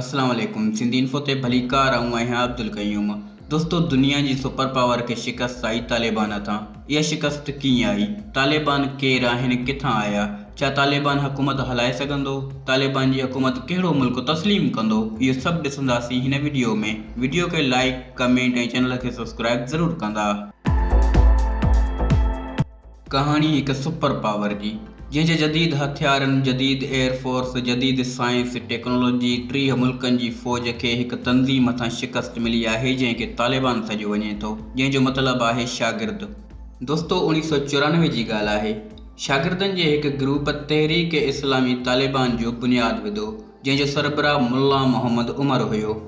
اسلام عليڪم سنڌي انفو تي ڀليڪار آئون آهيان عبدالقيوم دوستو دنيا جي سپر پاور کي شڪست آئي طالبان هٿان اها شڪست ڪيئن آئي طالبان ڪير آهن ڪٿان آيا ڇا طالبان حڪومت هلائي سگهندو طالبان جي حڪومت ڪهڙو ملڪ تسليم ڪندو اهو سڀ ڏسنداسين هن وڊيو ۾ وڊيو کي لائيڪ ڪمينٽ ۽ چينل کي سبسڪرائيب ضرور ڪندا. ڪهاڻي هڪ سپر پاور جي، جنهن جي جديد هٿيارن، جديد ايئر فورس، جديد سائنس، ٽيڪنالاجي، 30 ملڪن جي فوج کي هڪ تنظيم هٿان شڪست ملي آهي جنهن کي طالبان سڏيو وڃي ٿو، جنهن جو مطلب آهي شاگرد. دوستو 1994 جي ڳالهه آهي، شاگردن جي هڪ گروپ تحريڪ اسلامي طالبان جو بنياد وڌو، جنهن جو سربراهه ملا محمد عمر هيو.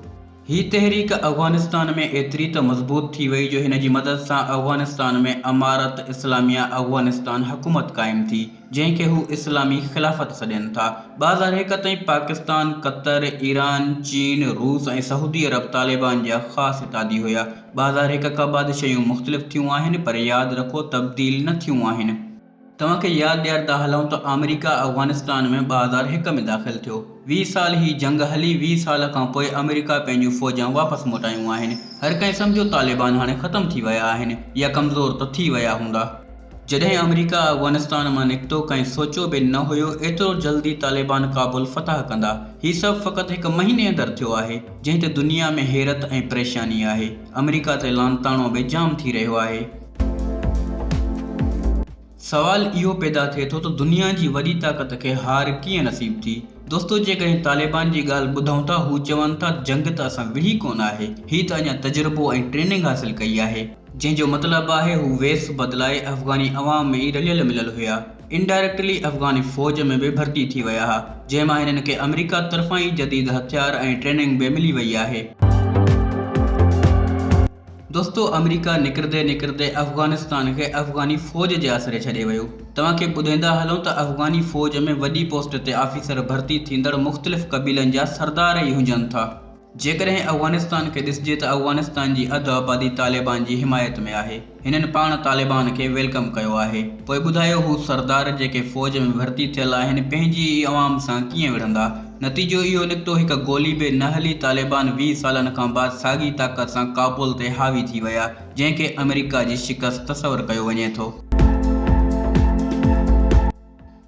هي تحريڪ افغانستان ۾ ايتري ته مضبوط ٿي وئي جو هن جي مدد سان افغانستان ۾ امارت اسلاميه افغانستان حڪومت قائم ٿي، جنهن کي هو اسلامي خلافت سڏين ٿا. 2001 تائين پاڪستان، قطر، ايران، چين، روس ۽ سعودي عرب طالبان جا خاص اتحادي هيا. 2001 کان بعد شيون مختلف ٿيون آهن پر ياد رکو تبديل نه ٿيون آهن. توهان کي ياد ڏياريندا هلون ته آمريڪا افغانستان ۾ 2001 ۾ داخل ٿيو. 20 سال هي جنگ هلي، 20 سال کان پوء آمريڪا پنهنجون فوجان واپس موٽايون آهن. هر ڪنهن سمجهيو طالبان هاڻي ختم ٿي ويا آهن يا ڪمزور ته ٿي ويا هوندا. جڏهن آمريڪا افغانستان مان نڪتو ڪنهن سوچيو به نه هيو ايترو جلدي طالبان ڪابل فتح ڪندا. هي سڀ فقط هڪ مهيني اندر ٿيو آهي، جنهن تي دنيا ۾ حيرت ۽ پريشاني آهي. آمريڪا تي لعنتاڻو به جام ٿي رهيو آهي. سوال اهو پيدا ٿئي ٿو ته دنيا جي وڏي طاقت کي هار ڪيئن نصيب ٿي؟ دوستو جيڪڏهن طالبان جي ڳالهه ٻڌون ٿا هو چون ٿا جنگ ته اسان وڙهي ڪونه آهي هي ته اڃا تجربو ۽ ٽريننگ حاصل ڪئي آهي. جنهن جو مطلب آهي هو ويس بدلائي افغاني عوام ۾ ئي رليل مليل هيا انڊائريڪٽلي افغاني فوج ۾ به ڀرتي ٿي ويا ها جنهن مان هنن کي آمريڪا طرفان ئي جديد هٿيار ۽ ٽريننگ به ملي وئي آهي. دوستو آمريڪا نڪرندي نڪرندي افغانستان کي افغاني فوج جي آسري ڇڏي ويو. توهان کي ٻڌائيندا هلون ته افغاني فوج ۾ وڏي پوسٽ تي آفيسر ڀرتي ٿيندڙ مختلف قبيلن جا سردار ئي هجن ٿا. جيڪڏهن افغانستان کي ڏسجي ته افغانستان جي اڌ آبادي طالبان جي حمايت ۾ آهي. هنن پاڻ طالبان کي welcome ڪيو آهي. پوء ٻڌايو هو سردار جيڪي فوج ۾ ڀرتي ٿيل آهن پنهنجي ئي عوام سان ڪيئن وڙهندا؟ نتيجو اهو نڪتو هڪ گولي به نه هلي طالبان 20 سالن کان بعد ساڳي طاقت سان ڪابل تي حاوي ٿي ويا جنهن کي آمريڪا جي شڪست تصور ڪيو وڃي ٿو.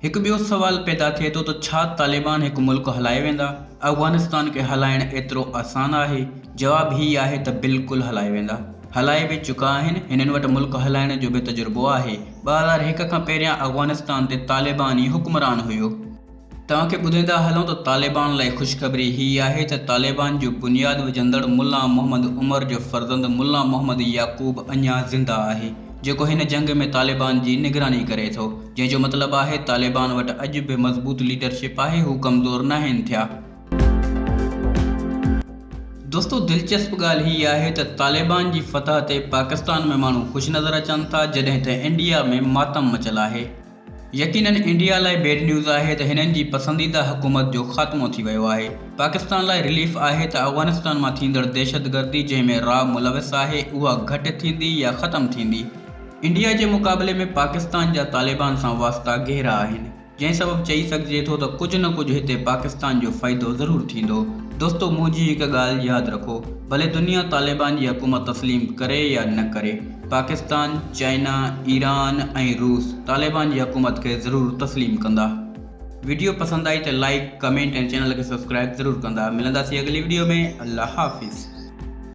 هڪ ٻيو سوال پيدا ٿئي ٿو ته ڇا طالبان هڪ ملڪ هلائي ويندا؟ افغانستان کي هلائڻ ايترو آسان آهي؟ جواب هي آهي ته بلڪل هلائي ويندا. هلائي به چڪا آهن. هنن وٽ ملڪ هلائڻ جو به تجربو آهي. 2001 کان پهريان افغانستان تي طالبان ئي حڪمران هيو. توهان کي ٻڌائيندا هلون ته طالبان لاء خوشخبري هي آهي ته طالبان جو بنياد وجهندڙ ملا محمد عمر جو فرزند ملا محمد يعقوب اڃا زنده آهي. جيڪو هن جنگ ۾ طالبان جي نگراني ڪري ٿو، جنهن جو مطلب آهي طالبان وٽ اڄ به مضبوط ليڊرشپ آهي، هو ڪمزور ناهن ٿيا. دوستو دلچسپ ڳالهه هي آهي ته طالبان جي فتح تي پاڪستان ۾ ماڻهو خوش نظر اچن ٿا جڏهن ته انڊيا ۾ ماتم مچل آهي. يقينن انڊيا لاء بيڊ نيوز آهي ته هنن جي پسنديده حڪومت جو خاتمو ٿي ويو آهي. پاڪستان لاء رليف آهي ته افغانستان مان ٿيندڙ دهشتگردي جنهن ۾ را ملوث آهي اها گهٽ ٿيندي يا ختم ٿيندي. انڊيا جي مقابلي ۾ پاڪستان جا طالبان سان واسطا گهرا آهن. جنهن سبب چئي سگهجي ٿو ته ڪجهه نه ڪجهه هتي پاڪستان جو فائدو ضرور ٿيندو. دوستو منهنجي هڪ ڳالهه ياد رکو ڀلي دنيا طالبان جي حڪومت تسليم ڪري يا نه ڪري پاڪستان، چائنا، ايران ۽ روس طالبان جي حڪومت کي ضرور تسليم ڪندا. وڊيو پسند آئي ته لائيڪ، ڪمينٽ ۽ چينل کي سبسڪرائيب ضرور ڪندا. ملنداسين اڳلي وڊيو ۾ الله حافظ.